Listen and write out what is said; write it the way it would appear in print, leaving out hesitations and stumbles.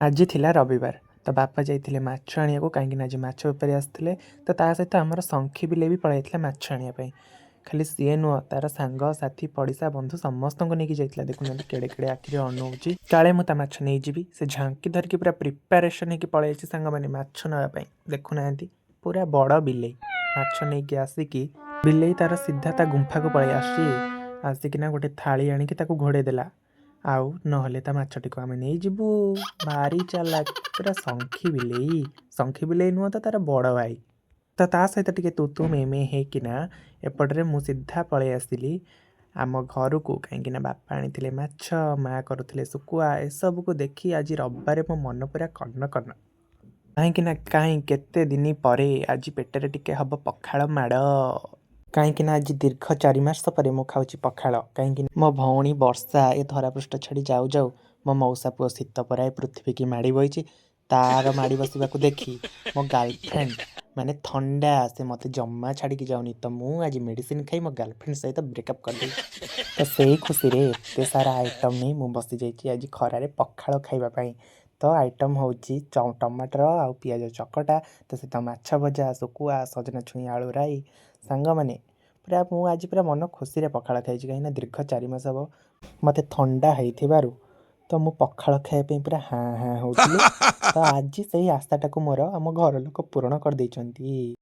ଆଜି ଥିଲା ରବିବାର। ତ ବାପା ଯାଇଥିଲେ ମାଛ ଆଣିବାକୁ, କାହିଁକିନା ଆଜି ମାଛ ବେପାରୀ ଆସିଥିଲେ। ତ ତା ସହିତ ଆମର ଶଙ୍ଖି ବିଲେଇ ବି ପଳାଇଥିଲା ମାଛ ଆଣିବା ପାଇଁ। ଖାଲି ସିଏ ନୁହଁ, ତାର ସାଙ୍ଗ ସାଥୀ, ପଡ଼ିଶା, ବନ୍ଧୁ ସମସ୍ତଙ୍କୁ ନେଇକି ଯାଇଥିଲା। ଦେଖୁନାହାନ୍ତି, କେଡ଼େ କେଡ଼େ ଆଖିରେ ଅନଉଛି, କାଳେ ମୁଁ ତା ମାଛ ନେଇଯିବି। ସେ ଝାଙ୍କି ଧରିକି ପୁରା ପ୍ରିପାରେସନ୍ ହେଇକି ପଳେଇ ସାଙ୍ଗମାନେ ମାଛ ନେବା ପାଇଁ। ଦେଖୁନାହାନ୍ତି, ପୁରା ବଡ଼ ବିଲେଇ ମାଛ ନେଇକି ଆସିକି ବିଲେଇ ତାର ସିଧା ତା ଗୁମ୍ଫାକୁ ପଳେଇ ଆସୁଛି। ଆସିକିନା ଗୋଟେ ଥାଳି ଆଣିକି ତାକୁ ଘୋଡ଼େଇ ଦେଲା, ଆଉ ନହେଲେ ତା ମାଛଟିକୁ ଆମେ ନେଇଯିବୁ। ଭାରି ଚାଲାକ ପୁରା ଶଙ୍ଖି ବିଲେଇ। ଶଙ୍ଖି ବିଲେଇ ନୁହଁ ତ ତାର ବଡ଼ ଭାଇ। ତ ତା ସହିତ ଟିକେ ତୁ ତୁ ମେ ମେ ହେଇକିନା ଏପଟରେ ମୁଁ ସିଧା ପଳେଇ ଆସିଲି ଆମ ଘରକୁ, କାହିଁକିନା ବାପା ଆଣିଥିଲେ ମାଛ, ମା କରୁଥିଲେ ଶୁଖୁଆ। ଏସବୁକୁ ଦେଖି ଆଜି ରବିବାରେ ମୋ ମନ ପୁରା କନ୍ନ କନ୍ନ, କାହିଁକିନା କାହିଁ କେତେ ଦିନ ପରେ ଆଜି ପେଟରେ ଟିକେ ହବ ପଖାଳ ମାଡ଼। କାହିଁକିନା ଆଜି ଦୀର୍ଘ 4 ମାସ ପରେ ମୁଁ ଖାଉଛି ପଖାଳ। କାହିଁକି ମୋ ଭଉଣୀ ବର୍ଷା ଏ ଧରାପୃଷ୍ଠ ଛାଡ଼ି ଯାଉ ଯାଉ ମୋ ମଉସା ପୁଅ ଶୀତ ପରା ଏ ପୃଥିବୀକି ମାଡ଼ି ବଇଛି। ତାର ମାଡ଼ି ବସିବାକୁ ଦେଖି ମୋ ଗାର୍ଲଫ୍ରେଣ୍ଡ ମାନେ ଥଣ୍ଡା, ସେ ମୋତେ ଜମା ଛାଡ଼ିକି ଯାଉନି। ତ ମୁଁ ଆଜି ମେଡ଼ିସିନ ଖାଇ ମୋ ଗାର୍ଲଫ୍ରେଣ୍ଡ ସହିତ ବ୍ରେକଅପ୍ କରିଦେଇଛି। ତ ସେଇ ଖୁସିରେ ଏତେ ସାରା ଆଇଟମ୍ ନେଇ ମୁଁ ବସିଯାଇଛି ଆଜି ଖରାରେ ପଖାଳ ଖାଇବା ପାଇଁ। ତ ଆଇଟମ୍ ହେଉଛି ଟମାଟର ଆଉ ପିଆଜ ଚକଟା, ତା ସହିତ ମାଛ ଭଜା, ଶୁଖୁଆ, ସଜନା ଛୁଇଁ ଆଳୁ ରାଇ। ସାଙ୍ଗମାନେ, ପୁରା ମୁଁ ଆଜି ପୁରା ମନ ଖୁସିରେ ପଖାଳ ଖାଇଛି, କାହିଁକିନା ଦୀର୍ଘ 4 ମାସ ହେବ ମୋତେ ଥଣ୍ଡା ହେଇଥିବାରୁ ତ ମୁଁ ପଖାଳ ଖାଇବା ପାଇଁ ପୁରା ହାଁ ହାଁ ହେଉଥିଲି। ତ ଆଜି ସେଇ ଆଶାଟାକୁ ମୋର ଆମ ଘର ଲୋକ ପୂରଣ କରିଦେଇଛନ୍ତି।